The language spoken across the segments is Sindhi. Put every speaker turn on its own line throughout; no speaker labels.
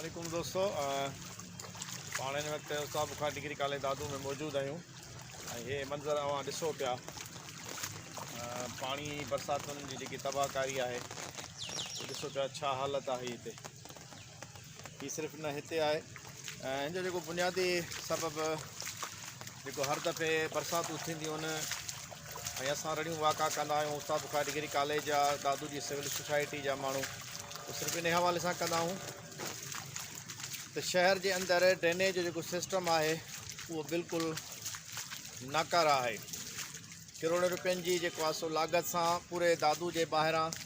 عليڪم دوستو پاڻ هن وقت استاد بخار ڊگري ڪاليج دادو ۾ موجود آهيون ۽ هي منظر اوهان ڏسو پيا پاڻي برساتن جي جيڪي تباهڪاري آهي ڏسو پيا ڇا حالت آهي هتي هي صرف نه هتي آهي ۽ هن جو جيڪو بنيادي سبب جيڪو هر دفعي برساتون ٿينديون آهن ۽ اسان رڙيون واڪا ڪندا آهيون استاد بخاري ڊگري ڪاليج جا دادو جي سول سوسائٽي جا ماڻهو صرف ان حوالي سان ڪندا آهيون ته شهر جي اندر ڊرينيج جو جيڪو سسٽم آهي اهو بلڪل ناڪاره آهي ڪروڙين روپين جي جيڪو آهي سو لاڳت سان پوري دادو جي ٻاهران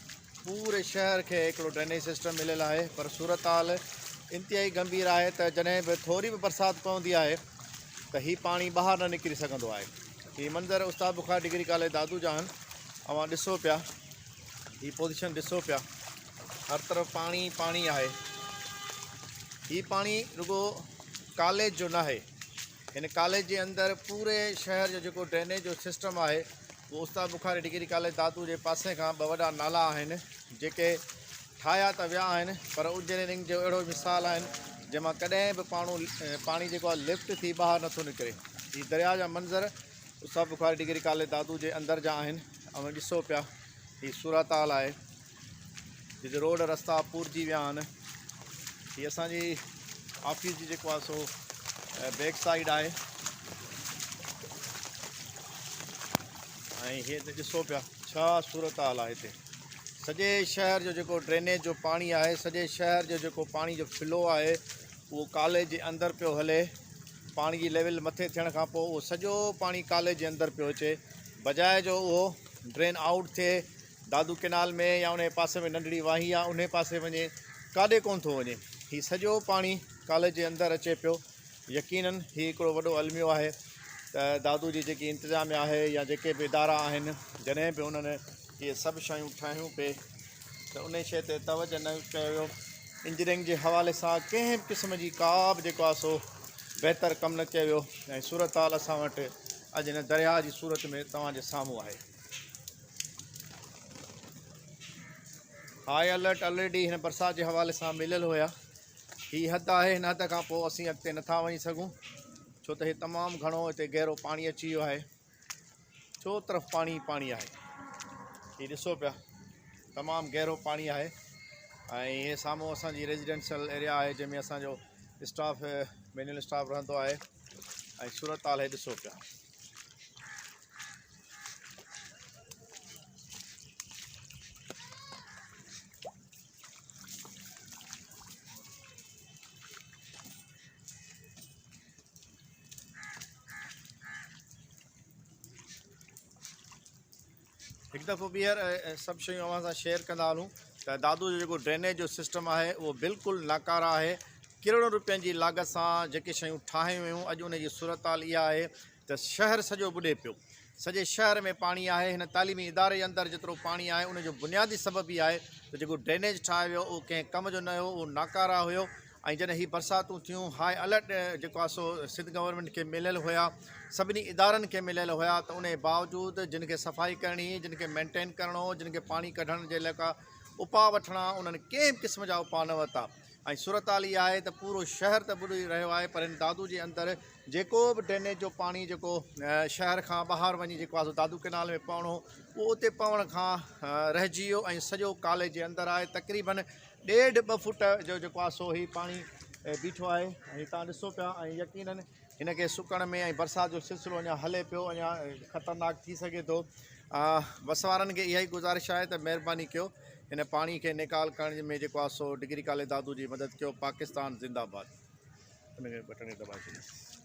پوري شهر کي هڪڙو ڊرينيج سسٽم مليل آهي پر صورتحال انتهائي گنڀير آهي ته جڏهن به ٿوري به برسات پوندي آهي ته هي پاڻي ٻاهر نه نڪري سگهندو آهي. هي منظر استاد بخاري ڊگري ڪاليج دادو جا آهن اوهان ڏسو پيا هي پوزيشن ڏسو پيا هر طرف پاڻي پاڻي آهي هي پاڻي رڳو ڪاليج جو ناهي هن ڪاليج جي اندر پوري شهر جو جيڪو ڊرينيج جو سسٽم آهي اهو استاد بخاري ڊگري ڪاليج دادو جي پاسي کان ٻه وڏا نالا آهن جيڪي ٺاهيا ته ويا آهن پر انجنيئرنگ جو اهڙو مثال آهن جنهن مان ڪڏهن به پاڻو پاڻي جيڪو آهي لفٽ ٿي ٻاهر نٿو نڪري. هي درياء جا منظر استاد بخاري ڊگري ڪاليج دادو جي اندر جا آهن اوهين ڏسو پيا هي صورتحال آهي جتي روڊ رستا پورجي ويا آهن هي اسان جي آفيس جي جيڪو آهي سو بيڪ سائيڊ آهي ۽ هي ڏسو پيا ڇا صورتحال آهي هتي سڄي شهر جو جيڪو ڊرينيج جو پاڻي آهي سڄي شهر جو جيڪو پاڻي جو فلو آهي اهو ڪاليج جي اندر پيو هلي پاڻي جي ليول مٿي ٿيڻ کان پوء اهو سڄو پاڻي ڪاليج جي اندر پيو اچي بجاء جو اهو ڊرين آئوٽ ٿئي دادو ڪينال ۾ يا انهي پاسي ۾ ننڍڙي واهي آ انهي پاسي وڃي ڪاڏي ڪونه ٿو وڃي هي سڄو پاڻي ڪاليج جي اندر اچي پيو يقينن هي هڪڙو وڏو الميو آهي ته دادو جي جيڪي انتظاميا آهي يا جيڪي به ادارا آهن جڏهن به انهن اهي سڀ شيون ٺاهيون پي ته انهي شي تي توجه نه ڪيو ويو انجنيئرنگ جي حوالي سان ڪنهن به قسم جي ڪا به جيڪو آهي سو بهتر ڪم نه ڪيو ويو ۽ صورتحال اسان وٽ اڄ هن درياهه جي صورت ۾ توهان جي سامهون آهي. هاء الرٽ الريڊي هن برسات جي حوالي سان مليل هيا هي حد آهي هن حد کان پوء اسين اڳتي نٿا وڃي سگهون ڇو ته هي تمام گهڻو هتي گهرو پاڻي اچي ويو آهي چو طرف پاڻي پاڻي آهي هي ڏسو پيا تمام گهرو پاڻي آهي ۽ هي سامهون اسان جي ريزيڊنشل ايريا آهي جنهن ۾ اسان جو اسٽاف مينيل اسٽاف رهندو آهي ۽ صورت حال هي ڏسو پيا هڪ دفعو ٻيهر سڀ شيون اوهان سان شيئر ڪندا هلون ته دادو جو جيڪو ڊرينيج جو سسٽم آهي اهو بلڪل ناڪاره آهي ڪروڙن روپين جي لاڳت سان جيڪي شيون ٺاهيون ويون اڄ ان جي صورتحال اها آهي ته شهر سڄو ٻڏي پيو. سڄي شهر ۾ پاڻي آهي. هن تعليمي اداري جي اندر جيترو پاڻي آهي ان جو بنيادي سبب هي آهي ته جيڪو ڊرينيج ٺاهيو ويو اهو ڪنهن ڪم جو نه هيو اهو ناڪاره هيو ۽ جڏهن هي برساتون ٿيون هاء الرٽ جيڪو آهي سو سنڌ گورنمينٽ کي مليل هيا سڀني ادارن کي مليل هيا ته ان جي باوجود جن کي صفائي ڪرڻي هئي جن کي مينٽين ڪرڻو هو جن کي پاڻي ڪڍڻ جي لاء ڪا اپاء وٺڻا انهن ڪنهن به قسم جا اپاء نه ورتا ۽ صورتحال اها آهي ته پورو شهر ته ٻڏي رهيو آهي پر هن دادو جي اندر جيڪو به ڊرينيج جو پاڻي جيڪو شهر کان ٻاهر وڃي جيڪو آهي سو دادو ڪينال ۾ پوڻو هو اهو اتي پوڻ کان رهجي ويو ۽ سڄو ڪاليج جي اندر آهي تقريبن ڏيڍ ٻه فوٽ جو جيڪو آهي سو هي پاڻي بيٺو آهي ۽ تان ڏسو پيا ۽ يقينن هن کي سڪڻ ۾ ۽ برسات جو سلسلو اڃا هلي پيو اڃا خطرناڪ ٿي سگهي ٿو وس وارن کي اها ئي گذارش آهي ته مهرباني ڪيو هن پاڻي کي نيڪال ڪرڻ ۾ جيڪو آهي سو ڊگري ڪاليج دادو جي مدد ڪيو پاڪستان زنده آباد. ان کي بٽڻ کي دٻائي ڇڏيو.